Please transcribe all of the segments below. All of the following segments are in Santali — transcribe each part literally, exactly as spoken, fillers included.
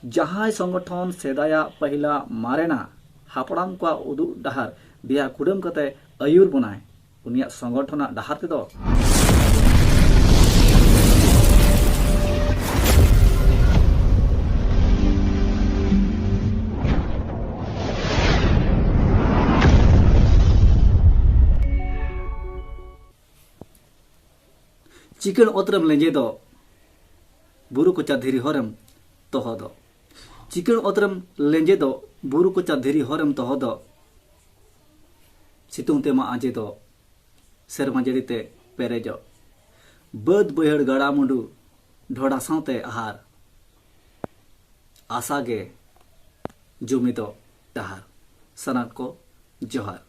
ᱡᱟᱦᱟᱸᱭ ᱥᱚᱝᱜᱚᱴᱷᱚᱱ ᱥᱮᱫᱟᱭᱟᱜ ᱯᱟᱹᱦᱤᱞᱟ ᱢᱟᱨᱮᱱᱟ ᱦᱟᱯᱲᱟᱢ ᱠᱚᱣᱟᱜ ᱩᱫᱩᱜ ᱰᱟᱦᱟᱨ ᱫᱮᱭᱟ ᱠᱩᱰᱟᱹᱢ ᱠᱟᱛᱮ ᱟᱹᱭᱩᱨ ᱵᱚᱱᱟᱭ, ᱩᱱᱤᱭᱟᱜ ᱥᱚᱝᱜᱚᱴᱷᱚᱱᱟᱜ ᱰᱟᱦᱟᱨ ᱛᱮᱫᱚ ᱪᱤᱠᱟᱹᱲ ᱚᱛ ᱨᱮᱢ ᱞᱮᱸᱡᱮᱫᱚᱜ, ᱵᱩᱨᱩ ᱠᱚᱪᱟ ᱫᱷᱤᱨᱤ ᱦᱚᱨᱮᱢ ᱛᱚᱦᱚᱫᱚᱜ᱾ ᱪᱤᱠᱟᱹᱲ ᱚᱛ ᱨᱮᱢ ᱞᱮᱸᱡᱮᱫᱚᱜ, ᱵᱩᱨᱩ ᱠᱚᱪᱟ ᱫᱷᱤᱨᱤ ᱦᱚᱨᱮᱢ ᱛᱚᱦᱚᱫᱚᱜ᱾ ᱥᱤᱛᱩᱝ ᱛᱮᱢᱟ ᱟᱸᱡᱮᱫᱚᱜ, ᱥᱮᱨᱢᱟ ᱡᱟᱹᱲᱤ ᱛᱮ ᱯᱮᱨᱮᱡᱚᱜ᱾ ᱵᱟᱹᱫᱽ ᱵᱟᱹᱭᱦᱟᱹᱲ ᱜᱟᱰᱟ ᱢᱩᱰᱩ ᱰᱷᱚᱰᱟ ᱥᱟᱶᱛᱮ ᱟᱦᱟᱨ᱾ ᱟᱥᱟ ᱜᱮ ᱡᱩᱢᱤᱫᱚᱜ ᱰᱟᱦᱟᱨ᱾ ᱥᱟᱱᱟᱢ ᱠᱚ ᱡᱚᱦᱟᱨ᱾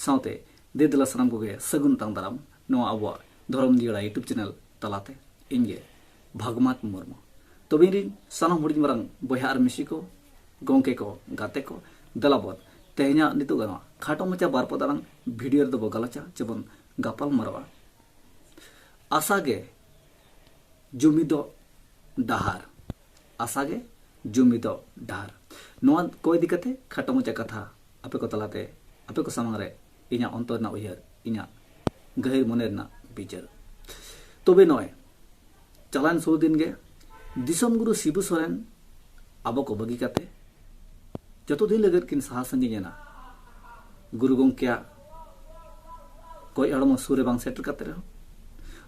ᱥᱟᱶᱛᱮ ᱫᱮ ᱫᱮᱞᱟ ᱥᱟᱱᱟᱢ ᱠᱚᱜᱮ ᱥᱟᱹᱜᱩᱱ ᱛᱟᱝ ᱫᱟᱨᱟᱢ ᱱᱚᱣᱟ ᱟᱵᱚᱣᱟᱜ ᱫᱷᱚᱨᱚᱢ ᱡᱤᱭᱟᱹᱲᱟ YouTube channel ᱛᱟᱞᱟᱛᱮ᱾ ᱤᱧ ᱜᱮ ᱵᱷᱟᱜᱽᱢᱟᱛ ᱢᱩᱨᱢᱩ᱾ ᱛᱚᱵᱮ ᱤᱧ ᱨᱤᱱ ᱥᱟᱱᱟᱢ ᱦᱩᱰᱤᱧ ᱢᱟᱨᱟᱝ ᱵᱚᱭᱦᱟ ᱟᱨ ᱢᱤᱥᱤ ᱠᱚ, ᱜᱚᱢᱠᱮ ᱠᱚ, ᱜᱟᱛᱮ ᱠᱚ, ᱫᱮᱞᱟ ᱵᱚᱱ ᱛᱮᱦᱮᱧᱟᱜ ᱱᱤᱛᱚᱜ ᱜᱟᱱᱚᱜᱼᱟ ᱠᱷᱟᱴᱚ ᱢᱟᱪᱷᱟ ᱵᱟᱨ ᱯᱚᱫ ᱟᱲᱟᱝ video ᱨᱮᱫᱚ ᱵᱚ ᱜᱟᱞᱚᱪᱟ, ᱪᱮ ᱵᱚᱱ ᱜᱟᱯᱟᱞ ᱢᱟᱨᱟᱣᱟ᱾ ᱟᱥᱟ ᱜᱮ ᱡᱩᱢᱤᱫᱚᱜ ᱰᱟᱦᱟᱨ᱾ ᱟᱥᱟ ᱜᱮ ᱡᱩᱢᱤᱫᱚᱜ ᱰᱟᱦᱟᱨ᱾ ᱱᱚᱣᱟ ᱠᱚ ᱤᱫᱤ ᱠᱟᱛᱮ ᱠᱷᱟᱴᱚ ᱢᱟᱪᱷᱟ ᱠᱟᱛᱷᱟ ᱟᱯᱮ ᱠᱚ ᱛᱟᱞᱟᱛᱮ, ᱟᱯᱮ ᱠᱚ ᱥᱟᱢᱟᱝ ᱨᱮ ᱤᱧᱟᱹᱜ ᱚᱱᱛᱚᱨ ᱨᱮᱱᱟᱜ ᱩᱭᱦᱟᱹᱨ, ᱤᱧᱟᱹᱜ ᱜᱟᱹᱦᱤᱨ ᱢᱚᱱᱮ ᱨᱮᱱᱟᱜ ᱵᱤᱪᱟᱹᱨ᱾ ᱛᱚᱵᱮ ᱱᱚᱜᱼᱚᱭ ᱪᱟᱞᱟᱣᱮᱱ ᱥᱩᱨ ᱫᱤᱱ ᱜᱮ ᱫᱤᱥᱚᱢ ᱜᱩᱨᱩ ᱥᱤᱵᱩ ᱥᱚᱨᱮᱱ ᱟᱵᱚ ᱠᱚ ᱵᱟᱹᱜᱤ ᱠᱟᱛᱮ ᱡᱚᱛᱚ ᱫᱤᱱ ᱞᱟᱹᱜᱤᱫ ᱠᱤᱱ ᱥᱟᱦᱟ ᱥᱟᱺᱜᱤᱧ ᱮᱱᱟ᱾ ᱜᱩᱨᱩ ᱜᱚᱢᱠᱮᱭᱟᱜ ᱜᱚᱡ ᱦᱚᱲᱢᱚ ᱥᱩᱨ ᱨᱮ ᱵᱟᱝ ᱥᱮᱴᱮᱨ ᱠᱟᱛᱮ ᱨᱮᱦᱚᱸ,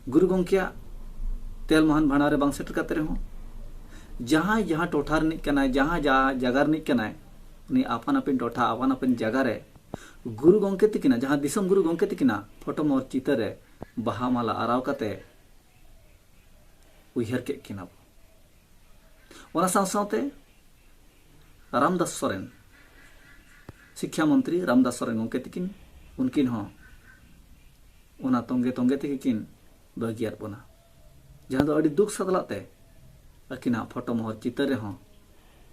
ᱜᱩᱨᱩ ᱜᱚᱢᱠᱮᱭᱟᱜ ᱛᱮᱞ ᱢᱟᱦᱟᱱ ᱵᱷᱟᱸᱰᱟᱱ ᱨᱮ ᱵᱟᱝ ᱥᱮᱴᱮᱨ ᱠᱟᱛᱮ ᱨᱮᱦᱚᱸ, ᱡᱟᱦᱟᱸᱭ ᱡᱟᱦᱟᱸ ᱴᱚᱴᱷᱟ ᱨᱤᱱᱤᱡ ᱠᱟᱱᱟᱭ, ᱡᱟᱦᱟᱸ ᱡᱟ-, ᱡᱟᱭᱜᱟ ᱨᱤᱱᱤᱡ ᱠᱟᱱᱟᱭ, ᱩᱱᱤ ᱟᱯᱟᱱ ᱟᱹᱯᱤᱱ ᱴᱚᱴᱷᱟ, ᱟᱯᱟᱱ ᱟᱹᱯᱤᱱ ᱡᱟᱭᱜᱟ ᱨᱮ ᱜᱩᱨᱩ ᱜᱚᱢᱠᱮ ᱛᱤᱠᱤᱱᱟᱜ, ᱡᱟᱦᱟᱸ ᱫᱤᱥᱚᱢ ᱜᱩᱨᱩ ᱜᱚᱢᱠᱮ ᱛᱤᱠᱤᱱᱟᱜ ᱯᱷᱳᱴᱳ ᱢᱳᱦᱚᱨ ᱪᱤᱛᱟᱹᱨ ᱨᱮ ᱵᱟᱦᱟ ᱢᱟᱞᱟ ᱟᱨᱟᱣ ᱠᱟᱛᱮ ᱩᱭᱦᱟᱹᱨ ᱠᱮᱫ ᱠᱤᱱᱟ ᱵᱚ᱾ ᱚᱱᱟ ᱥᱟᱶ ᱥᱟᱶᱛᱮ ᱨᱟᱢᱫᱟᱥ ᱥᱚᱨᱮᱱ, ᱥᱤᱠᱠᱷᱟ ᱢᱚᱱᱛᱨᱤ ᱨᱟᱢᱫᱟᱥ ᱥᱚᱨᱮᱱ ᱜᱚᱢᱠᱮ ᱛᱤᱠᱤᱱ, ᱩᱱᱠᱤᱱ ᱦᱚᱸ ᱚᱱᱟ ᱛᱚᱸᱜᱮ ᱛᱚᱸᱜᱮ ᱛᱮᱜᱮ ᱠᱤᱱ ᱵᱟᱹᱜᱤᱭᱟᱫ ᱵᱚᱱᱟ᱾ ᱡᱟᱦᱟᱸ ᱫᱚ ᱟᱹᱰᱤ ᱫᱩᱠ ᱥᱟᱛᱞᱟᱜ ᱛᱮ ᱟᱹᱠᱤᱱᱟᱜ ᱯᱷᱳᱴᱳ ᱢᱳᱦᱚᱨ ᱪᱤᱛᱟᱹᱨ ᱨᱮᱦᱚᱸ,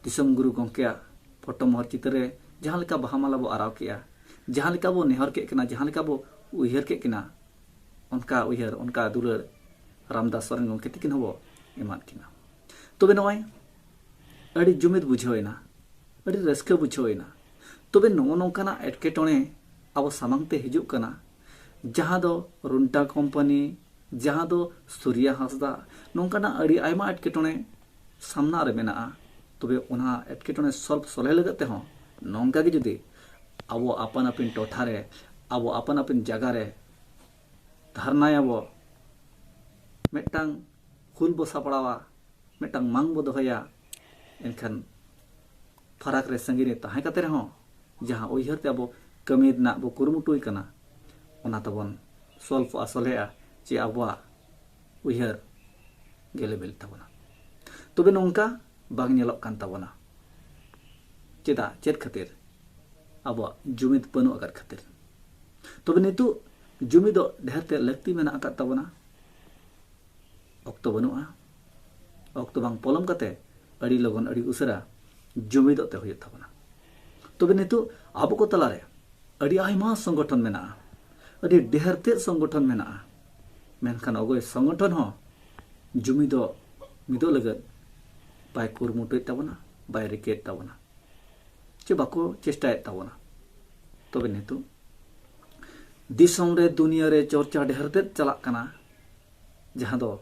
ᱫᱤᱥᱚᱢ ᱜᱩᱨᱩ ᱜᱚᱢᱠᱮᱭᱟᱜ ᱯᱷᱳᱴᱳ ᱢᱳᱦᱚᱨ ᱪᱤᱛᱟᱹᱨ ᱨᱮ ᱡᱟᱦᱟᱸ ᱞᱮᱠᱟ ᱵᱟᱦᱟ ᱢᱟᱞᱟ ᱵᱚ ᱟᱨᱟᱣ ᱠᱮᱜᱼᱟ, ᱡᱟᱦᱟᱸ ᱞᱮᱠᱟ ᱵᱚ ᱱᱮᱦᱚᱨ ᱠᱮᱫ ᱠᱤᱱᱟ, ᱡᱟᱦᱟᱸ ᱞᱮᱠᱟ ᱵᱚ ᱩᱭᱦᱟᱹᱨ ᱠᱮᱫ ᱠᱤᱱᱟ, ᱚᱱᱠᱟ ᱩᱭᱦᱟᱹᱨ, ᱚᱱᱠᱟ ᱫᱩᱞᱟᱹᱲ ᱨᱟᱢᱫᱟᱥ ᱥᱚᱨᱮᱱ ᱜᱚᱢᱠᱮ ᱛᱤᱠᱤᱱ ᱦᱚᱸᱵᱚ ᱮᱢᱟᱫ ᱠᱤᱱᱟ᱾ ᱛᱚᱵᱮ ᱱᱚᱜᱼᱚᱭ ᱟᱹᱰᱤ ᱡᱩᱢᱤᱫ ᱵᱩᱡᱷᱟᱹᱣ ᱮᱱᱟ, ᱟᱹᱰᱤ ᱨᱟᱹᱥᱠᱟᱹ ᱵᱩᱡᱷᱟᱹᱣ ᱮᱱᱟ᱾ ᱛᱚᱵᱮ ᱱᱚᱜᱼᱚ ᱱᱚᱝᱠᱟᱱᱟᱜ ᱮᱴᱠᱮᱴᱚᱬᱮ ᱟᱵᱚ ᱥᱟᱢᱟᱝ ᱛᱮ ᱦᱤᱡᱩᱜ ᱠᱟᱱᱟ, ᱡᱟᱦᱟᱸ ᱫᱚ ᱨᱩᱱᱴᱟ ᱠᱳᱢᱯᱟᱱᱤ, ᱡᱟᱦᱟᱸ ᱫᱚ ᱥᱩᱨᱭᱟ ᱦᱟᱸᱥᱫᱟ, ᱱᱚᱝᱠᱟᱱᱟᱜ ᱟᱹᱰᱤ ᱟᱭᱢᱟ ᱮᱴᱠᱮᱴᱚᱬᱮ ᱥᱟᱢᱱᱟ ᱨᱮ ᱢᱮᱱᱟᱜᱼᱟ᱾ ᱛᱚᱵᱮ ᱚᱱᱟ ᱮᱴᱠᱮᱴᱚᱬᱮ ᱥᱚᱞᱵᱷ ᱥᱚᱞᱦᱮ ᱞᱟᱹᱜᱤᱫ ᱛᱮᱦᱚᱸ ᱱᱚᱝᱠᱟ ᱜᱮ ᱡᱩᱫᱤ ᱟᱵᱚ ᱟᱯᱟᱱ ᱟᱹᱯᱤᱱ ᱴᱚᱴᱷᱟ ᱨᱮ, ᱟᱵᱚ ᱟᱯᱟᱱ ᱟᱹᱯᱤᱱ ᱡᱟᱭᱜᱟ ᱨᱮ ᱫᱷᱟᱨᱱᱟᱭᱟᱵᱚ, ᱢᱤᱫᱴᱟᱝ ᱦᱩᱞ ᱵᱚ ᱥᱟᱯᱲᱟᱣᱟ, ᱢᱤᱫᱴᱟᱝ ᱢᱟᱝ ᱵᱚ ᱫᱚᱦᱚᱭᱟ, ᱮᱱᱠᱷᱟᱱ ᱯᱷᱟᱨᱟᱠ ᱨᱮ ᱥᱟᱺᱜᱤᱧ ᱨᱮ ᱛᱟᱦᱮᱸ ᱠᱟᱛᱮ ᱨᱮᱦᱚᱸ ᱡᱟᱦᱟᱸ ᱩᱭᱦᱟᱹᱨ ᱛᱮ ᱟᱵᱚ ᱠᱟᱹᱢᱤ ᱨᱮᱱᱟᱜ ᱵᱚ ᱠᱩᱨᱩᱢᱩᱴᱩᱭ ᱠᱟᱱᱟ, ᱚᱱᱟ ᱛᱟᱵᱚᱱ ᱥᱚᱞᱯᱷᱚᱜᱼᱟ, ᱥᱚᱞᱦᱮᱜᱼᱟ, ᱪᱮ ᱟᱵᱚᱣᱟᱜ ᱩᱭᱦᱟᱹᱨ ᱜᱮ ᱞᱮᱵᱮᱞ ᱛᱟᱵᱚᱱᱟ᱾ ᱛᱚᱵᱮ ᱱᱚᱝᱠᱟ ᱵᱟᱝ ᱧᱮᱞᱚᱜ ᱠᱟᱱ ᱛᱟᱵᱚᱱᱟ᱾ ᱪᱮᱫᱟᱜ? ᱪᱮᱫ ᱠᱷᱟᱹᱛᱤᱨ? ᱟᱵᱚᱣᱟᱜ ᱡᱩᱢᱤᱫ ᱵᱟᱹᱱᱩᱜ ᱟᱠᱟᱫ ᱠᱷᱟᱹᱛᱤᱨ᱾ ᱛᱚᱵᱮ ᱱᱤᱛᱚᱜ ᱡᱩᱢᱤᱫᱚᱜ ᱰᱷᱮᱨ ᱛᱮ ᱞᱟᱹᱠᱛᱤ ᱢᱮᱱᱟᱜ ᱟᱠᱟᱫ ᱛᱟᱵᱚᱱᱟ᱾ ᱚᱠᱛᱚ ᱵᱟᱹᱱᱩᱜᱼᱟ᱾ ᱚᱠᱛᱚ ᱵᱟᱝ ᱯᱚᱞᱚᱢ ᱠᱟᱛᱮ ᱟᱹᱰᱤ ᱞᱚᱜᱚᱱ, ᱟᱹᱰᱤ ᱩᱥᱟᱹᱨᱟ ᱡᱩᱢᱤᱫᱚᱜ ᱛᱮ ᱦᱩᱭᱩᱜ ᱛᱟᱵᱚᱱᱟ᱾ ᱛᱚᱵᱮ ᱱᱤᱛᱚᱜ ᱟᱵᱚ ᱠᱚ ᱛᱟᱞᱟᱨᱮ ᱟᱹᱰᱤ ᱟᱭᱢᱟ ᱥᱚᱝᱜᱚᱴᱷᱚᱱ ᱢᱮᱱᱟᱜᱼᱟ, ᱟᱹᱰᱤ ᱰᱷᱮᱨ ᱛᱮᱫ ᱥᱚᱝᱜᱚᱴᱷᱚᱱ ᱢᱮᱱᱟᱜᱼᱟ, ᱢᱮᱱᱠᱷᱟᱱ ᱚᱠᱚᱭ ᱥᱚᱝᱜᱚᱴᱷᱚᱱ ᱦᱚᱸ ᱡᱩᱢᱤᱫᱚᱜ, ᱢᱤᱫᱚᱜ ᱞᱟᱹᱜᱤᱫ ᱵᱟᱭ ᱠᱩᱨᱩᱢᱩᱴᱩᱭᱮᱫ ᱛᱟᱵᱚᱱᱟ, ᱵᱟᱭ ᱨᱤᱠᱟᱹᱭᱮᱫ ᱛᱟᱵᱚᱱᱟ, ᱪᱮ ᱵᱟᱠᱚ ᱪᱮᱥᱴᱟᱭᱮᱫ ᱛᱟᱵᱚᱱᱟ᱾ ᱛᱚᱵᱮ ᱱᱤᱛᱚᱜ ᱫᱤᱥᱚᱢ ᱨᱮ, ᱫᱩᱱᱤᱭᱟᱹ ᱨᱮ ᱪᱚᱨᱪᱟ ᱰᱷᱮᱨ ᱛᱮᱫ ᱪᱟᱞᱟᱜ ᱠᱟᱱᱟ, ᱡᱟᱦᱟᱸ ᱫᱚ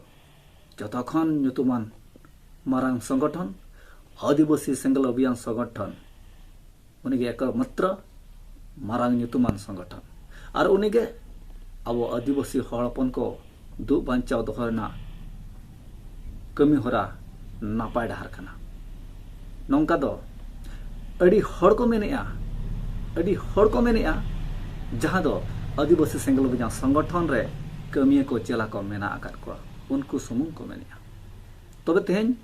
ᱡᱚᱛᱚ ᱠᱷᱚᱱ ᱧᱩᱛᱩᱢᱟᱱ ᱢᱟᱨᱟᱝ ᱥᱚᱝᱜᱚᱴᱷᱚᱱ ᱟᱹᱫᱤᱵᱟᱹᱥᱤ ᱥᱮᱸᱜᱮᱞ ᱚᱵᱷᱤᱭᱟᱱ ᱥᱚᱝᱜᱚᱴᱷᱚᱱ, ᱩᱱᱤᱜᱮ ᱮᱠᱢᱟᱛᱨᱚ ᱢᱟᱨᱟᱝ ᱧᱩᱛᱩᱢᱟᱱ ᱥᱚᱝᱜᱚᱴᱷᱚᱱ᱾ ᱟᱨ ᱩᱱᱤᱜᱮ ᱟᱵᱚ ᱟᱹᱫᱤᱵᱟᱹᱥᱤ ᱦᱚᱲ ᱦᱚᱯᱚᱱ ᱠᱚ ᱫᱩᱜ ᱵᱟᱧᱪᱟᱣ ᱫᱚᱦᱚ ᱨᱮᱱᱟᱜ ᱠᱟᱹᱢᱤ ᱦᱚᱨᱟ ᱱᱟᱯᱟᱭ ᱰᱟᱦᱟᱨ ᱠᱟᱱᱟ᱾ ᱱᱚᱝᱠᱟ ᱫᱚ ᱟᱹᱰᱤ ᱦᱚᱲ ᱠᱚ ᱢᱮᱱᱮᱜᱼᱟ, ᱟᱹᱰᱤ ᱦᱚᱲ ᱠᱚ ᱢᱮᱱᱮᱜᱼᱟ, ᱡᱟᱦᱟᱸ ᱫᱚ ᱟᱹᱫᱤᱵᱟᱹᱥᱤ ᱥᱮᱸᱜᱮᱞ ᱚᱵᱷᱤᱡᱟᱱ ᱥᱚᱝᱜᱚᱴᱷᱚᱱ ᱨᱮ ᱠᱟᱹᱢᱤᱭᱟᱹ ᱠᱚ, ᱪᱮᱞᱟ ᱠᱚ ᱢᱮᱱᱟᱜ ᱟᱠᱟᱫ ᱠᱚᱣᱟ, ᱩᱱᱠᱩ ᱥᱩᱢᱩᱝ ᱠᱚ ᱢᱮᱱᱮᱜᱼᱟ᱾ ᱛᱚᱵᱮ ᱛᱮᱦᱮᱧ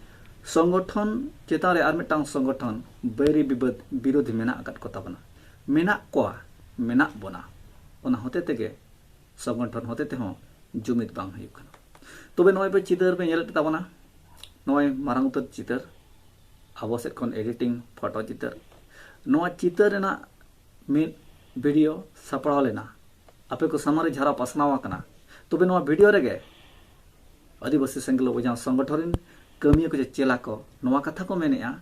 ᱥᱚᱝᱜᱚᱴᱷᱚᱱ ᱪᱮᱛᱟᱱ ᱨᱮ ᱟᱨ ᱢᱤᱫᱴᱟᱝ ᱥᱚᱝᱜᱚᱴᱷᱚᱱ ᱵᱟᱹᱭᱨᱤ ᱵᱤᱵᱟᱹᱫ ᱵᱤᱨᱳᱫᱷᱤ ᱢᱮᱱᱟᱜ ᱟᱠᱟᱫ ᱠᱚ ᱛᱟᱵᱚᱱᱟ, ᱢᱮᱱᱟᱜ ᱠᱚᱣᱟ, ᱢᱮᱱᱟᱜ ᱵᱚᱱᱟ᱾ ᱚᱱᱟ ᱦᱚᱛᱮ ᱛᱮᱜᱮ ᱥᱚᱝᱜᱚᱴᱷᱚᱱ ᱦᱚᱛᱮ ᱛᱮᱦᱚᱸ ᱡᱩᱢᱤᱫ ᱵᱟᱝ ᱦᱩᱭᱩᱜ ᱠᱟᱱᱟ᱾ ᱛᱚᱵᱮ ᱱᱚᱜᱼᱚᱭ ᱯᱮ ᱪᱤᱛᱟᱹᱨ ᱯᱮ ᱧᱮᱞᱮᱫ ᱛᱟᱵᱚᱱᱟ, ᱱᱚᱜᱼᱚᱭ ᱢᱟᱨᱟᱝ ᱩᱛᱟᱹᱨ ᱪᱤᱛᱟᱹᱨ, ᱟᱵᱚ ᱥᱮᱫ ᱠᱷᱚᱱ editing photo ᱪᱤᱛᱟᱹᱨ᱾ ᱱᱚᱣᱟ ᱪᱤᱛᱟᱹᱨ ᱨᱮᱱᱟᱜ ᱢᱤᱫ video ᱥᱟᱯᱲᱟᱣ ᱞᱮᱱᱟ, ᱟᱯᱮ ᱠᱚ ᱥᱟᱢᱟᱝ ᱨᱮ ᱡᱷᱟᱨᱟ ᱯᱟᱥᱱᱟᱣ ᱟᱠᱟᱱᱟ᱾ ᱛᱚᱵᱮ ᱱᱚᱣᱟ video ᱨᱮᱜᱮ ᱟᱹᱫᱤᱵᱟᱹᱥᱤ ᱥᱮᱸᱜᱮᱞ ᱚᱵᱷᱤᱡᱟᱱ ᱥᱚᱝᱜᱚᱴᱷᱚᱱ ᱨᱤᱱ ᱠᱟᱹᱢᱤᱭᱟᱹ ᱠᱚ ᱪᱮ ᱪᱮᱞᱟ ᱠᱚ ᱱᱚᱣᱟ ᱠᱟᱛᱷᱟ ᱠᱚ ᱢᱮᱱᱮᱜᱼᱟ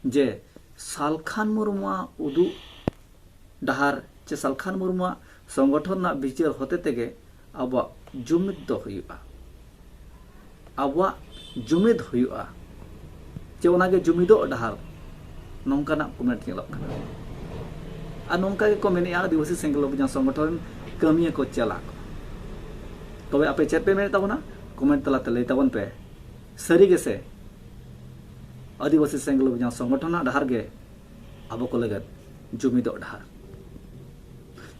ᱡᱮ ᱥᱟᱞᱠᱷᱟᱱ ᱢᱩᱨᱢᱩᱣᱟᱜ ᱩᱫᱩᱜ ᱰᱟᱦᱟᱨ ᱪᱮ ᱥᱟᱞᱠᱷᱟᱱ ᱢᱩᱨᱢᱩᱣᱟᱜ ᱥᱚᱝᱜᱚᱴᱷᱚᱱ ᱨᱮᱱᱟᱜ ᱵᱤᱪᱟᱹᱨ ᱦᱚᱛᱮ ᱛᱮᱜᱮ ᱟᱵᱚᱣᱟᱜ ᱡᱩᱢᱤᱫ ᱫᱚ ᱦᱩᱭᱩᱜᱼᱟ, ᱟᱵᱚᱣᱟᱜ ᱡᱩᱢᱤᱫ ᱦᱩᱭᱩᱜᱼᱟ, ᱪᱮ ᱚᱱᱟᱜᱮ ᱡᱩᱢᱤᱫᱚᱜ ᱰᱟᱦᱟᱨ, ᱱᱚᱝᱠᱟᱱᱟᱜ ᱠᱚᱢᱮᱱᱴ ᱧᱮᱞᱚᱜ ᱠᱟᱱᱟ᱾ ᱟᱨ ᱱᱚᱝᱠᱟ ᱜᱮᱠᱚ ᱢᱮᱱᱮᱜᱼᱟ ᱟᱹᱫᱤᱵᱟᱹᱥᱤ ᱥᱮᱸᱜᱮᱞ ᱚᱵᱷᱤᱡᱟᱱ ᱥᱚᱝᱜᱚᱴᱷᱚᱱ ᱨᱮᱱ ᱠᱟᱹᱢᱤᱭᱟᱹ ᱠᱚ ᱪᱮᱞᱟ ᱠᱚ᱾ ᱛᱚᱵᱮ ᱟᱯᱮ ᱪᱮᱫ ᱯᱮ ᱢᱮᱱᱮᱫ ᱛᱟᱵᱚᱱᱟ? ᱠᱚᱢᱮᱱᱴ ᱛᱟᱞᱟᱛᱮ ᱞᱟᱹᱭ ᱛᱟᱵᱚᱱ ᱯᱮ᱾ ᱥᱟᱹᱨᱤ ᱜᱮᱥᱮ ᱟᱹᱫᱤᱵᱟᱹᱥᱤ ᱥᱮᱸᱜᱮᱞ ᱚᱵᱷᱤᱡᱟᱱ ᱥᱚᱝᱜᱚᱴᱷᱚᱱᱟᱜ ᱰᱟᱦᱟᱨ ᱜᱮ ᱟᱵᱚ ᱠᱚ ᱞᱟᱹᱜᱤᱫ ᱡᱩᱢᱤᱫᱚᱜ ᱰᱟᱦᱟᱨ?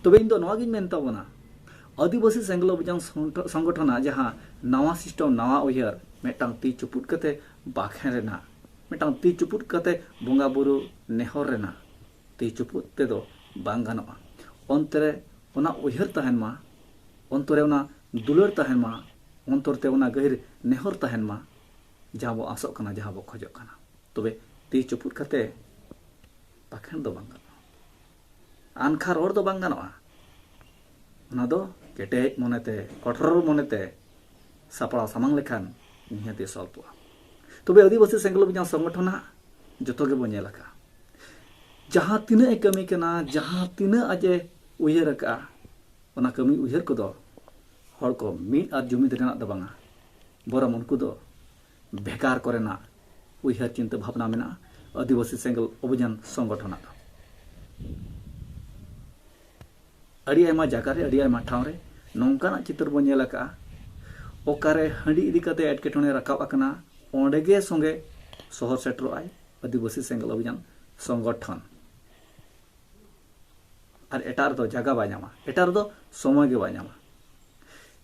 ᱛᱚᱵᱮ ᱤᱧ ᱫᱚ ᱱᱚᱣᱟ ᱜᱤᱧ ᱢᱮᱱ ᱛᱟᱵᱚᱱᱟ, ᱟᱹᱫᱤᱵᱟᱹᱥᱤ ᱥᱮᱸᱜᱮᱞ ᱚᱵᱷᱤᱡᱟᱱ ᱥᱚᱝᱜᱚ-, ᱥᱚᱝᱜᱚᱴᱷᱚᱱᱟᱜ ᱡᱟᱦᱟᱸ ᱱᱟᱣᱟ ᱥᱤᱥᱴᱮᱢ, ᱱᱟᱣᱟ ᱩᱭᱦᱟᱹᱨ, ᱢᱤᱫᱴᱟᱝ ᱛᱤ ᱪᱩᱯᱩᱫ ᱠᱟᱛᱮ ᱵᱟᱠᱷᱮᱬ ᱨᱮᱱᱟᱜ, ᱢᱤᱫᱴᱟᱝ ᱛᱤ ᱪᱩᱯᱩᱫ ᱠᱟᱛᱮ ᱵᱚᱸᱜᱟ ᱵᱩᱨᱩ ᱱᱮᱦᱚᱨ ᱨᱮᱱᱟᱜ, ᱛᱤ ᱪᱩᱯᱩᱫ ᱛᱮᱫᱚ ᱵᱟᱝ ᱜᱟᱱᱚᱜᱼᱟ᱾ ᱚᱱᱛᱮ ᱨᱮ ᱚᱱᱟ ᱩᱭᱦᱟᱹᱨ ᱛᱟᱦᱮᱱ ᱢᱟ, ᱚᱱᱛᱚᱨ ᱨᱮ ᱚᱱᱟ ᱫᱩᱞᱟᱹᱲ ᱛᱟᱦᱮᱱ ᱢᱟ, ᱚᱱᱛᱚᱨ ᱛᱮ ᱚᱱᱟ ᱜᱟᱹᱦᱤᱨ ᱱᱮᱦᱚᱨ ᱛᱟᱦᱮᱱ ᱢᱟ, ᱡᱟᱦᱟᱸ ᱵᱚ ᱟᱥᱚᱜ ᱠᱟᱱᱟ, ᱡᱟᱦᱟᱸ ᱵᱚ ᱠᱷᱚᱡᱚᱜ ᱠᱟᱱᱟ᱾ ᱛᱚᱵᱮ ᱛᱤ ᱪᱩᱯᱩᱫ ᱠᱟᱛᱮ ᱵᱟᱠᱷᱮᱬ ᱫᱚ ᱵᱟᱝ ᱜᱟᱱᱚᱜᱼᱟ, ᱟᱱᱠᱷᱟ ᱨᱚᱲ ᱫᱚ ᱵᱟᱝ ᱜᱟᱱᱚᱜᱼᱟ᱾ ᱚᱱᱟ ᱫᱚ ᱠᱮᱴᱮᱡ ᱢᱚᱱᱮᱛᱮ, ᱠᱚᱴᱷᱳᱨ ᱢᱚᱱᱮᱛᱮ ᱥᱟᱯᱲᱟᱣ ᱥᱟᱢᱟᱝ ᱞᱮᱠᱷᱟᱱ ᱱᱤᱦᱟᱹᱛ ᱜᱮ ᱥᱚᱞᱯᱚᱜᱼᱟ᱾ ᱛᱚᱵᱮ ᱟᱹᱫᱤᱵᱟᱹᱥᱤ ᱥᱮᱸᱜᱮᱞ ᱚᱵᱷᱤᱡᱟᱱ ᱥᱚᱝᱜᱚᱴᱷᱚᱱᱟᱜ ᱡᱚᱛᱚ ᱜᱮᱵᱚ ᱧᱮᱞ ᱟᱠᱟᱫᱼᱟ᱾ ᱡᱟᱦᱟᱸ ᱛᱤᱱᱟᱹᱜ ᱮ ᱠᱟᱹᱢᱤ ᱠᱟᱱᱟ, ᱡᱟᱦᱟᱸ ᱛᱤᱱᱟᱹᱜ ᱟᱡ ᱮ ᱩᱭᱦᱟᱹᱨ ᱟᱠᱟᱫᱼᱟ, ᱚᱱᱟ ᱠᱟᱹᱢᱤ ᱩᱭᱦᱟᱹᱨ ᱠᱚᱫᱚ ᱦᱚᱲ ᱠᱚ ᱢᱤᱫ ᱟᱨ ᱡᱩᱢᱤᱫ ᱨᱮᱱᱟᱜ ᱫᱚ ᱵᱟᱝᱟ, ᱵᱚᱨᱚᱝ ᱩᱱᱠᱩ ᱫᱚ ᱵᱷᱮᱜᱟᱨ ᱠᱚᱨᱮᱱᱟᱜ ᱩᱭᱦᱟᱹᱨ ᱪᱤᱱᱛᱟᱹ ᱵᱷᱟᱵᱽᱱᱟ ᱢᱮᱱᱟᱜᱼᱟ ᱟᱹᱫᱤᱵᱟᱹᱥᱤ ᱥᱮᱸᱜᱮᱞ ᱚᱵᱷᱤᱡᱟᱱ ᱥᱚᱝᱜᱚᱴᱷᱚᱱᱟᱜ ᱫᱚ᱾ ᱟᱹᱰᱤ ᱟᱭᱢᱟ ᱡᱟᱭᱜᱟ ᱨᱮ, ᱟᱹᱰᱤ ᱟᱭᱢᱟ ᱴᱷᱟᱶ ᱨᱮ ᱱᱚᱝᱠᱟᱱᱟᱜ ᱪᱤᱛᱟᱹᱨ ᱵᱚᱱ ᱧᱮᱞ ᱟᱠᱟᱫᱼᱟ, ᱚᱠᱟᱨᱮ ᱦᱟᱺᱰᱤ ᱤᱫᱤ ᱠᱟᱛᱮ ᱮᱴᱠᱮᱴᱚᱬᱮ ᱨᱟᱠᱟᱵ ᱟᱠᱟᱱᱟ, ᱚᱸᱰᱮ ᱜᱮ ᱥᱚᱸᱜᱮ ᱥᱚᱦᱚᱨ ᱥᱮᱴᱮᱨᱚᱜ ᱟᱭ ᱟᱹᱫᱤᱵᱟᱹᱥᱤ ᱥᱮᱸᱜᱮᱞ ᱚᱵᱷᱤᱡᱟᱱ ᱥᱚᱝᱜᱚᱴᱷᱚᱱ᱾ ᱟᱨ ᱮᱴᱟᱜ ᱨᱮᱫᱚ ᱡᱟᱭᱜᱟ ᱵᱟᱭ ᱧᱟᱢᱟ, ᱮᱴᱟᱜ ᱨᱮᱫᱚ ᱥᱚᱢᱚᱭ ᱜᱮ ᱵᱟᱭ ᱧᱟᱢᱟ᱾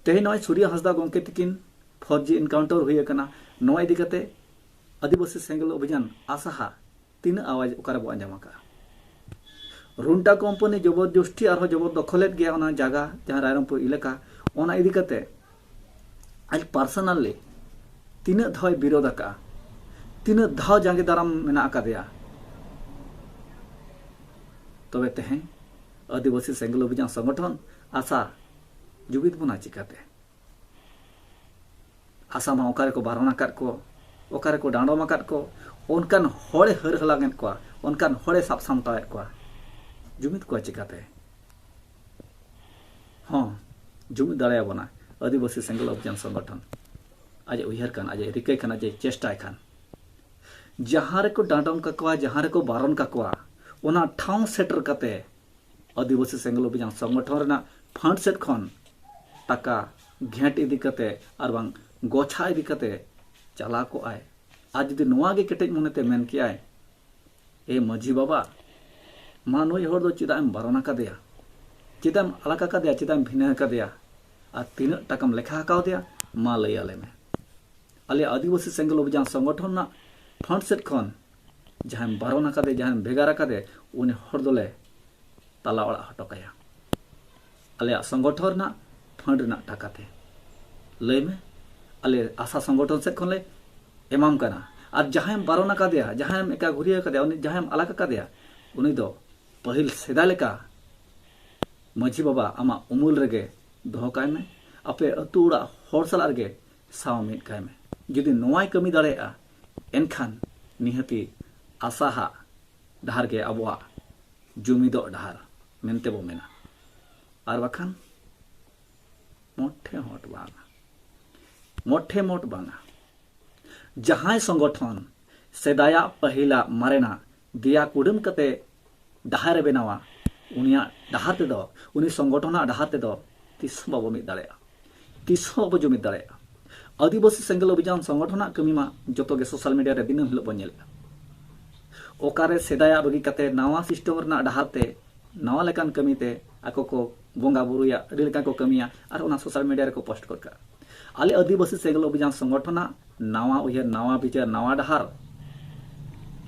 ᱛᱮᱦᱮᱧ ᱱᱚᱜᱼᱚᱭ ᱥᱩᱨᱭᱟ ᱦᱟᱸᱥᱫᱟ ᱜᱚᱢᱠᱮ ᱛᱤᱠᱤᱱ ᱯᱷᱳᱨ ᱡᱤ ᱮᱱᱠᱟᱣᱩᱱᱴᱟᱨ ᱦᱩᱭ ᱟᱠᱟᱱᱟ, ᱱᱚᱣᱟ ᱤᱫᱤ ᱠᱟᱛᱮ ᱟᱹᱫᱤᱵᱟᱹᱥᱤ ᱥᱮᱸᱜᱮᱞ ᱚᱵᱷᱤᱡᱟᱱ ᱟᱥᱟᱦᱟ ᱛᱤᱱᱟᱹᱜ ᱟᱣᱟᱡ ᱚᱠᱟᱨᱮ ᱵᱚ ᱟᱸᱡᱚᱢ ᱟᱠᱟᱫᱼᱟ? ᱨᱩᱱᱴᱟ ᱠᱳᱢᱯᱟᱱᱤ ᱡᱚᱵᱚᱨᱡᱚᱥᱴᱤ ᱟᱨᱦᱚᱸ ᱡᱚᱵᱚᱨ ᱫᱚᱠᱷᱚᱞᱮᱫ ᱜᱮᱭᱟ ᱚᱱᱟ ᱡᱟᱭᱜᱟ, ᱡᱟᱦᱟᱸ ᱨᱟᱭᱨᱚᱝᱯᱩᱨ ᱮᱞᱟᱠᱟ, ᱚᱱᱟ ᱤᱫᱤ ᱠᱟᱛᱮ ᱟᱡ ᱯᱟᱨᱥᱚᱱᱟᱞᱤ ᱛᱤᱱᱟᱹᱜ ᱫᱷᱟᱣ ᱮ ᱵᱤᱨᱳᱫ ᱟᱠᱟᱫᱼᱟ, ᱛᱤᱱᱟᱹᱜ ᱫᱷᱟᱣ ᱡᱟᱸᱜᱮ ᱫᱟᱨᱟᱢ ᱢᱮᱱᱟᱜ ᱟᱠᱟᱫᱮᱭᱟ᱾ ᱛᱚᱵᱮ ᱛᱮᱦᱮᱧ ᱟᱹᱫᱤᱵᱟᱹᱥᱤ ᱥᱮᱸᱜᱮᱞ ᱚᱵᱷᱤᱡᱟᱱ ᱥᱚᱝᱜᱚᱴᱷᱚᱱ ᱟᱥᱟ ᱡᱩᱢᱤᱫ ᱵᱚᱱᱟ ᱪᱤᱠᱟᱹᱛᱮ? ᱟᱥᱟ ᱢᱟ ᱚᱠᱟ ᱨᱮᱠᱚ ᱵᱟᱨᱚᱱ ᱟᱠᱟᱫ ᱠᱚ, ᱚᱠᱟ ᱨᱮᱠᱚ ᱰᱟᱸᱰᱚᱢ ᱟᱠᱟᱫ ᱠᱚ, ᱚᱱᱠᱟᱱ ᱦᱚᱲᱮ ᱦᱟᱹᱨ ᱦᱟᱞᱟᱝ ᱮᱫ ᱠᱚᱣᱟ, ᱚᱱᱠᱟᱱ ᱦᱚᱲᱮ ᱥᱟᱵ ᱥᱟᱢᱴᱟᱣᱮᱫ ᱠᱚᱣᱟ᱾ ᱡᱩᱢᱤᱫ ᱠᱚᱣᱟ ᱪᱤᱠᱟᱹᱛᱮ? ᱦᱚᱸ, ᱡᱩᱢᱤᱫ ᱫᱟᱲᱮᱭᱟᱵᱚᱱᱟ ᱟᱹᱫᱤᱵᱟᱹᱥᱤ ᱥᱮᱸᱜᱮᱞ ᱚᱵᱷᱤᱡᱟᱱ ᱥᱚᱝᱜᱚᱴᱷᱚᱱ᱾ ᱟᱡ ᱮ ᱩᱭᱦᱟᱹᱨ ᱠᱷᱟᱱ, ᱟᱡ ᱮ ᱨᱤᱠᱟᱹᱭ ᱠᱷᱟᱱ, ᱟᱡ ᱮ ᱪᱮᱥᱴᱟᱭ ᱠᱷᱟᱱ, ᱡᱟᱦᱟᱸ ᱨᱮᱠᱚ ᱰᱟᱸᱰᱚᱢ ᱠᱟᱠᱚᱣᱟ, ᱡᱟᱦᱟᱸ ᱨᱮᱠᱚ ᱵᱟᱨᱚᱱ ᱠᱟᱠᱚᱣᱟ, ᱚᱱᱟ ᱴᱷᱟᱶ ᱥᱮᱴᱮᱨ ᱠᱟᱛᱮ ᱟᱹᱫᱤᱵᱟᱹᱥᱤ ᱥᱮᱸᱜᱮᱞ ᱚᱵᱷᱤᱡᱟᱱ ᱥᱚᱝᱜᱚᱴᱷᱚᱱ ᱨᱮᱱᱟᱜ ᱯᱷᱟᱱᱰ ᱥᱮᱫ ᱠᱷᱚᱱ ᱴᱟᱠᱟ ᱜᱷᱮᱸᱴ ᱤᱫᱤ ᱠᱟᱛᱮ ᱟᱨ ᱵᱟᱝ ᱜᱚᱪᱷᱟ ᱤᱫᱤ ᱠᱟᱛᱮ ᱪᱟᱞᱟᱣ ᱠᱚᱜᱼᱟᱭ᱾ ᱟᱨ ᱡᱩᱫᱤ ᱱᱚᱣᱟ ᱜᱮ ᱠᱮᱴᱮᱡ ᱢᱚᱱᱮᱛᱮ ᱢᱮᱱ ᱠᱮᱭᱟᱭ, "ᱮ ᱢᱟᱹᱡᱷᱤ ᱵᱟᱵᱟ, ᱢᱟ ᱱᱩᱭ ᱦᱚᱲ ᱫᱚ ᱪᱮᱫᱟᱜ ᱮᱢ ᱵᱟᱨᱚᱱ ᱟᱠᱟᱫᱮᱭᱟ? ᱪᱮᱫᱟᱜ ᱮᱢ ᱟᱞᱟᱜ ᱟᱠᱟᱫᱮᱭᱟ? ᱪᱮᱫᱟᱜ ᱮᱢ ᱵᱷᱤᱱᱟᱹ ᱟᱠᱟᱫᱮᱭᱟ? ᱟᱨ ᱛᱤᱱᱟᱹᱜ ᱴᱟᱠᱟᱢ ᱞᱮᱠᱷᱟ ᱟᱠᱟᱣᱫᱮᱭᱟ? ᱢᱟ ᱞᱟᱹᱭ ᱟᱞᱮ ᱢᱮ᱾ ᱟᱞᱮ ᱟᱹᱫᱤᱵᱟᱹᱥᱤ ᱥᱮᱸᱜᱮᱞ ᱚᱵᱷᱤᱡᱟᱱ ᱥᱚᱝᱜᱚᱴᱷᱚᱱ ᱨᱮᱱᱟᱜ ᱯᱷᱟᱱᱰ ᱥᱮᱫ ᱠᱷᱚᱱ ᱡᱟᱦᱟᱸᱭᱮᱢ ᱵᱟᱨᱚᱱ ᱟᱠᱟᱫᱮ, ᱡᱟᱦᱟᱸᱭᱮᱢ ᱵᱷᱮᱜᱟᱨ ᱟᱠᱟᱫᱮ, ᱩᱱᱤ ᱦᱚᱲ ᱫᱚᱞᱮ ᱛᱟᱞᱟ ᱚᱲᱟᱜ ᱦᱚᱴᱚ ᱠᱟᱭᱟ ᱟᱞᱮᱭᱟᱜ ᱥᱚᱝᱜᱚᱴᱷᱚᱱ ᱨᱮᱱᱟᱜ ᱯᱷᱟᱱᱰ ᱨᱮᱱᱟᱜ ᱴᱟᱠᱟ ᱛᱮ᱾ ᱞᱟᱹᱭ ᱢᱮ, ᱟᱞᱮ ᱟᱥᱟ ᱥᱚᱝᱜᱚᱴᱷᱚᱱ ᱥᱮᱫ ᱠᱷᱚᱱᱞᱮ ᱮᱢᱟᱢ ᱠᱟᱱᱟ᱾ ᱟᱨ ᱡᱟᱦᱟᱸᱭᱮᱢ ᱵᱟᱨᱚᱱ ᱟᱠᱟᱫᱮᱭᱟ, ᱡᱟᱦᱟᱸᱭᱮᱢ ᱮᱠᱟᱜᱷᱩᱨᱤᱭᱟᱹ ᱟᱠᱟᱫᱮᱭᱟ, ᱩᱱᱤ ᱡᱟᱦᱟᱸᱭᱮᱢ ᱟᱞᱟᱜ ᱟᱠᱟᱫᱮᱭᱟ, ᱩᱱᱤ ᱫᱚ ᱯᱟᱹᱦᱤᱞ ᱥᱮᱫᱟᱭ ᱞᱮᱠᱟ ᱢᱟᱹᱡᱷᱤ ᱵᱟᱵᱟ ᱟᱢᱟᱜ ᱩᱢᱩᱞ ᱨᱮᱜᱮ ᱫᱚᱦᱚ ᱠᱟᱭ ᱢᱮ᱾ ᱟᱯᱮ ᱟᱹᱛᱩ ᱚᱲᱟᱜ ᱦᱚᱲ ᱥᱟᱞᱟᱜ ᱨᱮᱜᱮ ᱥᱟᱶ ᱢᱤᱫ ᱠᱟᱭ ᱢᱮ᱾ ᱡᱩᱫᱤ ᱱᱚᱣᱟᱭ ᱠᱟᱹᱢᱤ ᱫᱟᱲᱮᱭᱟᱜᱼᱟ, ᱮᱱᱠᱷᱟᱱ ᱱᱤᱦᱟᱹᱛᱤ ᱟᱥᱟᱦᱟᱜ ᱰᱟᱦᱟᱨ ᱜᱮ ᱟᱵᱚᱣᱟᱜ ᱡᱩᱢᱤᱫᱚᱜ ᱰᱟᱦᱟᱨ ᱢᱮᱱᱛᱮ ᱵᱚ ᱢᱮᱱᱟ᱾ ᱟᱨ ᱵᱟᱠᱷᱟᱱ ᱢᱚᱴᱷᱮ ᱢᱚᱴ ᱵᱟᱝᱟ, ᱢᱚᱴᱷᱮ ᱢᱚᱴ ᱵᱟᱝᱟ᱾ ᱡᱟᱦᱟᱸᱭ ᱥᱚᱝᱜᱚᱴᱷᱚᱱ ᱥᱮᱫᱟᱭᱟᱜ, ᱯᱟᱹᱦᱤᱞᱟᱜ, ᱢᱟᱨᱮᱱᱟᱜ ᱫᱮᱭᱟ ᱠᱩᱰᱟᱹᱢ ᱠᱟᱛᱮ ᱰᱟᱦᱟᱨ ᱮ ᱵᱮᱱᱟᱣᱟ, ᱩᱱᱤᱭᱟᱜ ᱰᱟᱦᱟᱨ ᱛᱮᱫᱚ, ᱩᱱᱤ ᱥᱚᱝᱜᱚᱴᱷᱚᱱᱟᱜ ᱰᱟᱦᱟᱨ ᱛᱮᱫᱚ ᱛᱤᱥ ᱦᱚᱸ ᱵᱟᱵᱚ ᱢᱤᱫ ᱫᱟᱲᱮᱭᱟᱜᱼᱟ, ᱛᱤᱥ ᱦᱚᱸ ᱵᱟᱵᱚ ᱡᱩᱢᱤᱫ ᱫᱟᱲᱮᱭᱟᱜᱼᱟ᱾ ᱟᱹᱫᱤᱵᱟᱹᱥᱤ ᱥᱮᱸᱜᱮᱞ ᱚᱵᱷᱤᱡᱟᱱ ᱥᱚᱝᱜᱚᱴᱷᱚᱱᱟᱜ ᱠᱟᱹᱢᱤ ᱢᱟ ᱡᱚᱛᱚ ᱜᱮ ᱥᱳᱥᱟᱞ ᱢᱤᱰᱤᱭᱟ ᱨᱮ ᱫᱤᱱᱟᱹᱢ ᱦᱤᱞᱳᱜ ᱵᱚᱱ ᱧᱮᱞᱮᱫᱼᱟ᱾ ᱚᱠᱟᱨᱮ ᱥᱮᱫᱟᱭᱟᱜ ᱵᱟᱹᱜᱤ ᱠᱟᱛᱮ ᱱᱟᱣᱟ ᱥᱤᱥᱴᱮᱢ ᱨᱮᱱᱟᱜ ᱰᱟᱦᱟᱨ ᱛᱮ, ᱱᱟᱣᱟ ᱞᱮᱠᱟᱱ ᱠᱟᱹᱢᱤ ᱛᱮ ᱟᱠᱚ ᱠᱚ ᱵᱚᱸᱜᱟ ᱵᱩᱨᱩᱭᱟ, ᱟᱹᱰᱤ ᱞᱮᱠᱟᱱ ᱠᱚ ᱠᱟᱹᱢᱤᱭᱟ ᱟᱨ ᱚᱱᱟ ᱥᱳᱥᱟᱞ ᱢᱤᱰᱤᱭᱟ ᱨᱮᱠᱚ ᱯᱳᱥᱴ ᱜᱚᱫ ᱠᱟᱜᱼᱟ᱾ ᱟᱞᱮ ᱟᱹᱫᱤᱵᱟᱹᱥᱤ ᱥᱮᱸᱜᱮᱞ ᱚᱵᱷᱤᱡᱟᱱ ᱥᱚᱝᱜᱚᱴᱷᱚᱱᱟᱜ ᱱᱟᱣᱟ ᱩᱭᱦᱟᱹᱨ, ᱱᱟᱣᱟ ᱵᱤᱪᱟᱹᱨ, ᱱᱟᱣᱟ ᱰᱟᱦᱟᱨ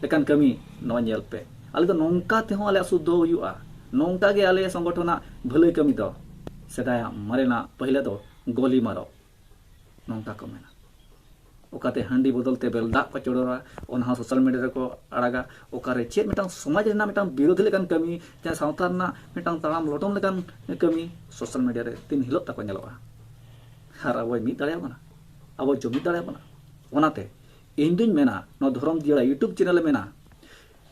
ᱞᱮᱠᱟᱱ ᱠᱟᱹᱢᱤ ᱱᱚᱣᱟ ᱧᱮᱞ ᱯᱮ᱾ ᱟᱞᱮ ᱫᱚ ᱱᱚᱝᱠᱟ ᱛᱮᱦᱚᱸ ᱟᱞᱮᱭᱟᱜ ᱥᱩᱫᱷᱟᱹ ᱦᱩᱭᱩᱜᱼᱟ, ᱱᱚᱝᱠᱟ ᱜᱮ ᱟᱞᱮ ᱥᱚᱝᱜᱚᱴᱷᱚᱱᱟᱜ ᱵᱷᱟᱹᱞᱟᱹᱭ ᱠᱟᱹᱢᱤ ᱫᱚ᱾ ᱥᱮᱫᱟᱭᱟᱜ ᱢᱟᱨᱮᱱᱟᱜ ᱯᱟᱹᱦᱤᱞ ᱫᱚ ᱜᱚᱞᱤ ᱢᱟᱨᱚᱜ, ᱱᱚᱝᱠᱟ ᱠᱚ ᱢᱮᱱᱟ᱾ ᱚᱠᱟᱛᱮ ᱦᱟᱺᱰᱤ ᱵᱚᱫᱚᱞ ᱛᱮ ᱵᱮᱞ ᱫᱟᱜ ᱠᱚ ᱪᱚᱰᱚᱨᱟ, ᱚᱱᱟ ᱦᱚᱸ ᱥᱳᱥᱟᱞ ᱢᱤᱰᱤᱭᱟ ᱨᱮᱠᱚ ᱟᱲᱟᱜᱟ᱾ ᱚᱠᱟᱨᱮ ᱪᱮᱫ ᱢᱤᱫᱴᱟᱝ ᱥᱚᱢᱟᱡᱽ ᱨᱮᱱᱟᱜ ᱢᱤᱫᱴᱟᱝ ᱵᱤᱨᱳᱫᱷᱤ ᱞᱮᱠᱟᱱ ᱠᱟᱹᱢᱤ, ᱡᱟᱦᱟᱸ ᱥᱟᱶᱛᱟ ᱨᱮᱱᱟᱜ ᱢᱤᱫᱴᱟᱝ ᱛᱟᱲᱟᱢ ᱞᱚᱴᱚᱢ ᱞᱮᱠᱟᱱ ᱠᱟᱹᱢᱤ ᱥᱳᱥᱟᱞ ᱢᱤᱰᱤᱭᱟ ᱨᱮ ᱫᱤᱱ ᱦᱤᱞᱳᱜ ᱛᱟᱠᱚ ᱧᱮᱞᱚᱜᱼᱟ᱾ ᱟᱨ ᱟᱵᱚᱭ ᱢᱤᱫ ᱫᱟᱲᱮᱭᱟᱵᱚᱱᱟ, ᱟᱵᱚ ᱡᱩᱢᱤᱫ ᱫᱟᱲᱮᱭᱟᱵᱚᱱᱟ᱾ ᱚᱱᱟᱛᱮ ᱤᱧ ᱫᱩᱧ ᱢᱮᱱᱟ, ᱱᱚᱣᱟ ᱫᱷᱚᱨᱚᱢ ᱡᱤᱭᱟᱹᱲᱟ YouTube ᱪᱮᱱᱮᱞ ᱮ ᱢᱮᱱᱟ,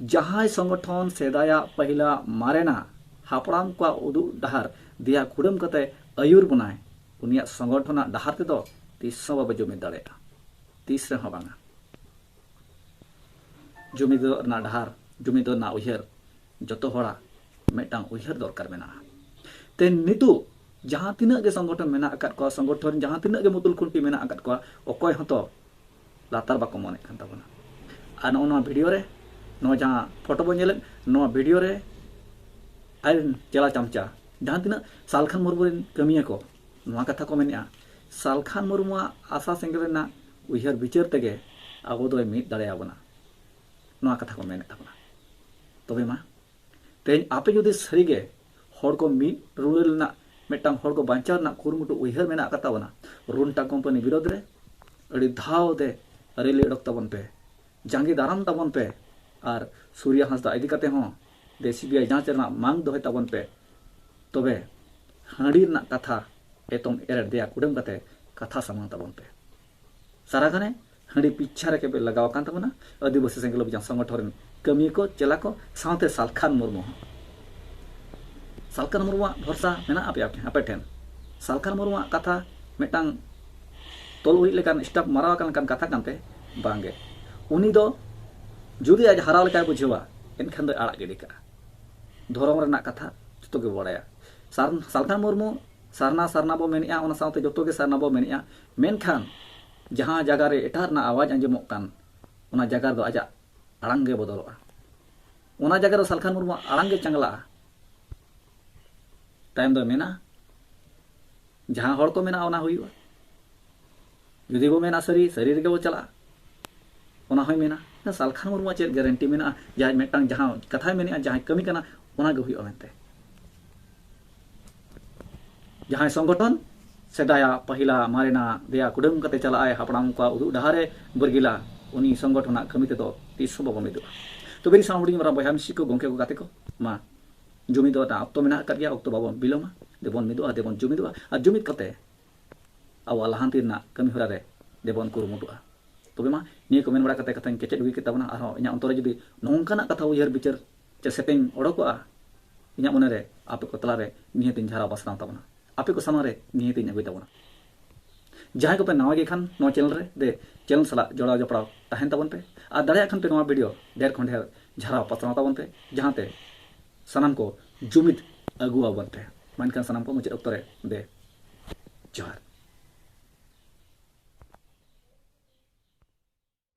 ᱡᱟᱦᱟᱸᱭ ᱥᱚᱝᱜᱚᱴᱷᱚᱱ ᱥᱮᱫᱟᱭᱟᱜ ᱯᱟᱹᱦᱤᱞᱟ ᱢᱟᱨᱮᱱᱟ ᱦᱟᱯᱲᱟᱢ ᱠᱚᱣᱟᱜ ᱩᱫᱩᱜ ᱰᱟᱦᱟᱨ ᱫᱮᱭᱟ ᱠᱩᱲᱟᱹᱢ ᱠᱟᱛᱮ ᱟᱹᱭᱩᱨ ᱵᱚᱱᱟᱭ, ᱩᱱᱤᱭᱟᱜ ᱥᱚᱝᱜᱚᱴᱷᱚᱱᱟᱜ ᱰᱟᱦᱟᱨ ᱛᱮᱫᱚ ᱛᱤᱥ ᱦᱚᱸ ᱵᱟᱵᱚ ᱡᱩᱢᱤᱫ ᱫᱟᱲᱮᱭᱟᱜᱼᱟ, ᱛᱤᱥ ᱨᱮᱦᱚᱸ ᱵᱟᱝᱟ᱾ ᱡᱩᱢᱤᱫᱚᱜ ᱨᱮᱱᱟᱜ ᱰᱟᱦᱟᱨ, ᱡᱩᱢᱤᱫᱚᱜ ᱨᱮᱱᱟᱜ ᱩᱭᱦᱟᱹᱨ ᱡᱚᱛᱚ ᱦᱚᱲᱟᱜ ᱢᱤᱫᱴᱟᱝ ᱩᱭᱦᱟᱹᱨ ᱫᱚᱨᱠᱟᱨ ᱢᱮᱱᱟᱜᱼᱟ᱾ ᱛᱮ ᱱᱤᱛᱚᱜ ᱡᱟᱦᱟᱸ ᱛᱤᱱᱟᱹᱜ ᱜᱮ ᱥᱚᱝᱜᱚᱴᱷᱚᱱ ᱢᱮᱱᱟᱜ ᱟᱠᱟᱫ ᱠᱚᱣᱟ, ᱥᱚᱝᱜᱚᱴᱷᱚᱱ ᱡᱟᱦᱟᱸ ᱛᱤᱱᱟᱹᱜ ᱜᱮ ᱢᱩᱛᱩᱞ ᱠᱷᱩᱱᱴᱤ ᱢᱮᱱᱟᱜ ᱟᱠᱟᱫ ᱠᱚᱣᱟ, ᱚᱠᱚᱭ ᱦᱚᱸᱛᱚ ᱞᱟᱛᱟᱨ ᱵᱟᱠᱚ ᱢᱚᱱᱮᱜ ᱠᱟᱱ ᱛᱟᱵᱚᱱᱟ᱾ ᱟᱨ ᱱᱚᱜᱼᱚ ᱱᱚᱣᱟ ᱵᱷᱤᱰᱤᱭᱳ ᱨᱮ, ᱱᱚᱣᱟ ᱡᱟᱦᱟᱸ ᱯᱷᱳᱴᱳ ᱵᱚᱱ ᱧᱮᱞᱮᱫ, ᱱᱚᱣᱟ ᱵᱷᱤᱰᱤᱭᱳ ᱨᱮ ᱟᱡᱨᱮᱱ ᱪᱮᱞᱟ ᱪᱟᱢᱪᱟ ᱡᱟᱦᱟᱸ ᱛᱤᱱᱟᱹᱜ ᱥᱟᱞᱠᱷᱟᱱ ᱢᱩᱨᱢᱩ ᱨᱮᱱ ᱠᱟᱹᱢᱤᱭᱟᱹ ᱠᱚ ᱱᱚᱣᱟ ᱠᱟᱛᱷᱟ ᱠᱚ ᱢᱮᱱᱮᱫᱼᱟ, ᱥᱟᱞᱠᱷᱟᱱ ᱢᱩᱨᱢᱩᱣᱟᱜ ᱟᱥᱟ ᱥᱮᱸᱜᱮᱞ ᱨᱮᱱᱟᱜ ᱩᱭᱦᱟᱹᱨ ᱵᱤᱪᱟᱹᱨ ᱛᱮᱜᱮ ᱟᱵᱚ ᱫᱚᱭ ᱢᱤᱫ ᱫᱟᱲᱮᱭᱟᱵᱚᱱᱟ, ᱱᱚᱣᱟ ᱠᱟᱛᱷᱟ ᱠᱚ ᱢᱮᱱᱮᱫ ᱛᱟᱵᱚᱱᱟ᱾ ᱛᱚᱵᱮ ᱢᱟ ᱛᱮᱦᱮᱧ ᱟᱯᱮ ᱡᱩᱫᱤ ᱥᱟᱹᱨᱤᱜᱮ ᱦᱚᱲ ᱠᱚ ᱢᱤᱫ ᱨᱩᱣᱟᱹᱲ ᱨᱮᱱᱟᱜ, ᱢᱤᱫᱴᱟᱝ ᱦᱚᱲ ᱠᱚ ᱵᱟᱧᱪᱟᱣ ᱨᱮᱱᱟᱜ ᱠᱩᱨᱩᱢᱩᱴᱩ ᱩᱭᱦᱟᱹᱨ ᱢᱮᱱᱟᱜ ᱟᱠᱟᱫ ᱛᱟᱵᱚᱱᱟ, ᱨᱩᱱᱴᱟ ᱠᱳᱢᱯᱟᱱᱤ ᱵᱤᱨᱳᱫᱷ ᱨᱮ ᱟᱹᱰᱤ ᱫᱷᱟᱣ ᱛᱮ ᱨᱮᱞᱤ ᱚᱰᱚᱠ ᱛᱟᱵᱚᱱ ᱯᱮ, ᱡᱟᱸᱜᱮ ᱫᱟᱨᱟᱢ ᱛᱟᱵᱚᱱ ᱯᱮ, ᱟᱨ ᱥᱩᱨᱭᱟ ᱦᱟᱸᱥᱫᱟ ᱤᱫᱤ ᱠᱟᱛᱮ ᱦᱚᱸ ᱫᱮ ᱥᱤ ᱵᱤ ᱟᱭ ᱡᱟᱸᱪ ᱨᱮᱱᱟᱜ ᱢᱟᱝ ᱫᱚᱦᱚᱭ ᱛᱟᱵᱚᱱ ᱯᱮ᱾ ᱛᱚᱵᱮ ᱦᱟᱺᱰᱤ ᱨᱮᱱᱟᱜ ᱠᱟᱛᱷᱟ ᱮᱛᱚᱢ ᱮᱨᱮᱲ ᱫᱮᱭᱟ ᱠᱩᱰᱟᱹᱢ ᱠᱟᱛᱮ ᱠᱟᱛᱷᱟ ᱥᱟᱢᱟᱝ ᱛᱟᱵᱚᱱ ᱯᱮ᱾ ᱥᱟᱨᱟ ᱜᱷᱟᱱᱮ ᱦᱟᱺᱰᱤ ᱯᱤᱪᱷᱟ ᱨᱮ ᱠᱮᱵᱮ ᱞᱟᱜᱟᱣ ᱟᱠᱟᱱ ᱛᱟᱵᱚᱱᱟ ᱟᱹᱫᱤᱵᱟᱹᱥᱤ ᱥᱮᱸᱜᱮᱞ ᱚᱵᱷᱤᱡᱟᱱ ᱥᱚᱝᱜᱚᱴᱷᱚᱱ ᱨᱮᱱ ᱠᱟᱹᱢᱤᱭᱟᱹ ᱠᱚ, ᱪᱮᱞᱟ ᱠᱚ, ᱥᱟᱶᱛᱮ ᱥᱟᱞᱠᱷᱟᱱ ᱢᱩᱨᱢᱩ ᱦᱚᱸ᱾ ᱥᱟᱞᱠᱷᱟᱱ ᱢᱩᱨᱢᱩᱣᱟᱜ ᱵᱷᱚᱨᱥᱟ ᱢᱮᱱᱟᱜᱼᱟ ᱟᱯᱮ, ᱟᱯᱮ ᱴᱷᱮᱱ? ᱥᱟᱞᱠᱷᱟᱱ ᱢᱩᱨᱢᱩᱣᱟᱜ ᱠᱟᱛᱷᱟ ᱢᱤᱫᱴᱟᱝ ᱛᱚᱞ ᱩᱨᱤᱡ ᱞᱮᱠᱟᱱ, ᱥᱴᱟᱯ ᱢᱟᱨᱟᱣ ᱟᱠᱟᱱ ᱞᱮᱠᱟᱱ ᱠᱟᱛᱷᱟ ᱠᱟᱱᱛᱮ? ᱵᱟᱝᱜᱮ᱾ ᱩᱱᱤ ᱫᱚ ᱡᱩᱫᱤ ᱟᱡ ᱦᱟᱨᱟᱣ ᱞᱮᱠᱟᱭ ᱵᱩᱡᱷᱟᱹᱣᱟ, ᱮᱱᱠᱷᱟᱱ ᱫᱚᱭ ᱟᱲᱟᱜ ᱜᱤᱰᱤ ᱠᱟᱜᱼᱟ᱾ ᱫᱷᱚᱨᱚᱢ ᱨᱮᱱᱟᱜ ᱠᱟᱛᱷᱟ ᱡᱚᱛᱚ ᱜᱮ ᱵᱟᱲᱟᱭᱟ᱾ ᱥᱟᱨ-, ᱥᱟᱞᱠᱷᱟᱱ ᱢᱩᱨᱢᱩ ᱥᱟᱨᱱᱟ ᱥᱟᱨᱱᱟ ᱵᱚ ᱢᱮᱱᱮᱜᱼᱟ, ᱚᱱᱟ ᱥᱟᱶᱛᱮ ᱡᱚᱛᱚ ᱜᱮ ᱥᱟᱨᱱᱟ ᱵᱚ ᱢᱮᱱᱮᱜᱼᱟ, ᱢᱮᱱᱠᱷᱟᱱ ᱡᱟᱦᱟᱸ ᱡᱟᱭᱜᱟ ᱨᱮ ᱮᱴᱟᱜ ᱨᱮᱱᱟᱜ ᱟᱣᱟᱡᱽ ᱟᱸᱡᱚᱢᱚᱜ ᱠᱟᱱ, ᱚᱱᱟ ᱡᱟᱭᱜᱟ ᱨᱮᱫᱚ ᱟᱡᱟᱜ ᱟᱲᱟᱝ ᱜᱮ ᱵᱚᱫᱚᱞᱚᱜᱼᱟ᱾ ᱚᱱᱟ ᱡᱟᱭᱜᱟ ᱨᱮ ᱥᱟᱞᱠᱷᱟᱱ ᱢᱩᱨᱢᱩᱣᱟᱜ ᱟᱲᱟᱝ ᱜᱮ ᱪᱟᱝᱜᱞᱟᱜᱼᱟ᱾ ᱛᱟᱭᱚᱢ ᱫᱚᱭ ᱢᱮᱱᱟ, ᱡᱟᱦᱟᱸ ᱦᱚᱲ ᱠᱚ ᱢᱮᱱᱟ ᱚᱱᱟ ᱦᱩᱭᱩᱜᱼᱟ᱾ ᱡᱩᱫᱤ ᱵᱚ ᱢᱮᱱᱟ ᱥᱟᱹᱨᱤ, ᱥᱟᱹᱨᱤ ᱨᱮᱜᱮ ᱵᱚ ᱪᱟᱞᱟᱜᱼᱟ, ᱚᱱᱟ ᱦᱚᱸᱭ ᱢᱮᱱᱟ᱾ ᱥᱟᱞᱠᱷᱟᱱ ᱢᱩᱨᱢᱩᱣᱟᱜ ᱪᱮᱫ ᱜᱮᱨᱮᱱᱴᱤ ᱢᱮᱱᱟᱜᱼᱟ ᱡᱮ ᱟᱡ ᱢᱤᱫᱴᱟᱝ ᱡᱟᱦᱟᱸ ᱠᱟᱛᱷᱟᱭ ᱢᱮᱱᱮᱜᱼᱟ, ᱡᱟᱦᱟᱸᱭ ᱠᱟᱹᱢᱤ ᱠᱟᱱᱟ, ᱚᱱᱟ ᱜᱮ ᱦᱩᱭᱩᱜᱼᱟ ᱢᱮᱱᱛᱮ? ᱡᱟᱦᱟᱸᱭ ᱥᱚᱝᱜᱚᱴᱷᱚᱱ ᱥᱮᱫᱟᱭᱟ ᱯᱟᱹᱦᱤᱞᱟ ᱢᱟᱨᱮᱱᱟ ᱫᱮᱭᱟ ᱠᱩᱰᱟᱹᱢ ᱠᱟᱛᱮ ᱪᱟᱞᱟᱜᱼᱟᱭ, ᱦᱟᱯᱲᱟᱢ ᱠᱚᱣᱟᱜ ᱩᱫᱩᱜ ᱰᱟᱦᱟᱨᱮ ᱵᱟᱹᱨᱜᱤᱞᱟ, ᱩᱱᱤ ᱥᱚᱝᱜᱚᱴᱷᱚᱱᱟᱜ ᱠᱟᱹᱢᱤ ᱛᱮᱫᱚ ᱛᱤᱥ ᱦᱚᱸ ᱵᱟᱵᱚ ᱢᱤᱫᱚᱜᱼᱟ᱾ ᱛᱚᱵᱮ ᱥᱟᱶ ᱦᱩᱰᱤᱧ ᱢᱟᱨᱟᱝ ᱵᱚᱭᱦᱟ ᱢᱤᱥᱤ ᱠᱚ, ᱜᱚᱢᱠᱮ ᱠᱚ, ᱜᱟᱛᱮ ᱠᱚ, ᱢᱟ ᱡᱩᱢᱤᱫᱚᱜ ᱨᱮᱱᱟᱜ ᱚᱠᱛᱚ ᱢᱮᱱᱟᱜ ᱟᱠᱟᱫ ᱜᱮᱭᱟ, ᱚᱠᱛᱚ ᱵᱟᱵᱚᱱ ᱵᱤᱞᱚᱢᱟ, ᱫᱮᱵᱚᱱ ᱢᱤᱫᱚᱜᱼᱟ, ᱫᱮᱵᱚᱱ ᱡᱩᱢᱤᱫᱚᱜᱼᱟ, ᱟᱨ ᱡᱩᱢᱤᱫ ᱠᱟᱛᱮ ᱟᱵᱚᱣᱟᱜ ᱞᱟᱦᱟᱱᱛᱤ ᱨᱮᱱᱟᱜ ᱠᱟᱹᱢᱤ ᱦᱚᱨᱟ ᱨᱮ ᱫᱮᱵᱚᱱ ᱠᱩᱨᱩᱢᱩᱴᱩᱜᱼᱟ᱾ ᱛᱚᱵᱮ ᱢᱟ, ᱱᱤᱭᱟᱹ ᱠᱚ ᱢᱮᱱ ᱵᱟᱲᱟ ᱠᱟᱛᱮ ᱠᱟᱛᱷᱟᱧ ᱠᱮᱪᱮᱫ ᱟᱹᱜᱩ ᱠᱮᱫ ᱛᱟᱵᱚᱱᱟ᱾ ᱟᱨᱦᱚᱸ ᱤᱧᱟᱹᱜ ᱚᱱᱛᱚᱨ ᱨᱮ ᱡᱩᱫᱤ ᱱᱚᱝᱠᱟᱱᱟᱜ ᱠᱟᱛᱷᱟ ᱩᱭᱦᱟᱹᱨ ᱵᱤᱪᱟᱹᱨ ᱪᱮ ᱥᱮᱯᱮᱧ ᱚᱰᱚᱠᱚᱜᱼᱟ, ᱤᱧᱟᱹᱜ ᱢᱚᱱᱮᱨᱮ ᱟᱯᱮ ᱠᱚ ᱛᱟᱞᱟᱨᱮ ᱱᱤᱦᱟᱹᱛᱤᱧ ᱡᱷᱟᱨᱟᱣ ᱯᱟᱥᱱᱟᱣ ᱛᱟᱵᱚᱱᱟ᱾ ᱟᱯᱮ ᱠᱚ ᱥᱟᱢᱟᱝ ᱨᱮ ᱱᱤᱦᱟᱹᱛᱤᱧ ᱟᱹᱜᱩᱭ ᱛᱟᱵᱚᱱᱟ᱾ ᱡᱟᱦᱟᱸᱭ ᱠᱚᱯᱮ ᱱᱟᱣᱟ ᱜᱮ ᱠᱷᱟᱱ ᱱᱚᱣᱟ ᱪᱮᱱᱮᱞ ᱨᱮ, ᱫᱮ ᱪᱮᱱᱮᱞ ᱥᱟᱞᱟᱜ ᱡᱚᱲᱟᱣ ᱡᱚᱯᱲᱟᱣ ᱛᱟᱦᱮᱱ ᱛᱟᱵᱚᱱ ᱯᱮ᱾ ᱟᱨ ᱫᱟᱲᱮᱭᱟᱜ ᱠᱷᱟᱱ ᱯᱮ ᱱᱚᱣᱟ ᱵᱷᱤᱰᱤᱭᱳ ᱰᱷᱮᱨ ᱠᱷᱚᱱ ᱰᱷᱮᱨ ᱡᱷᱟᱨᱟᱣ ᱯᱟᱥᱱᱟᱣ ᱛᱟᱵᱚᱱ ᱯᱮ, ᱡᱟᱦᱟᱸᱛᱮ ᱥᱟᱱᱟᱢ ᱠᱚ ᱡᱩᱢᱤᱫ ᱟᱹᱜᱩ ᱟᱵᱚᱱ ᱯᱮ᱾ ᱢᱟ ᱮᱱᱠᱷᱟᱱ ᱥᱟᱱᱟᱢ ᱠᱚ ᱢᱩᱪᱟᱹᱫ ᱚᱠᱛᱚ ᱨᱮ ᱫᱮ ᱡᱚᱦᱟᱨ᱾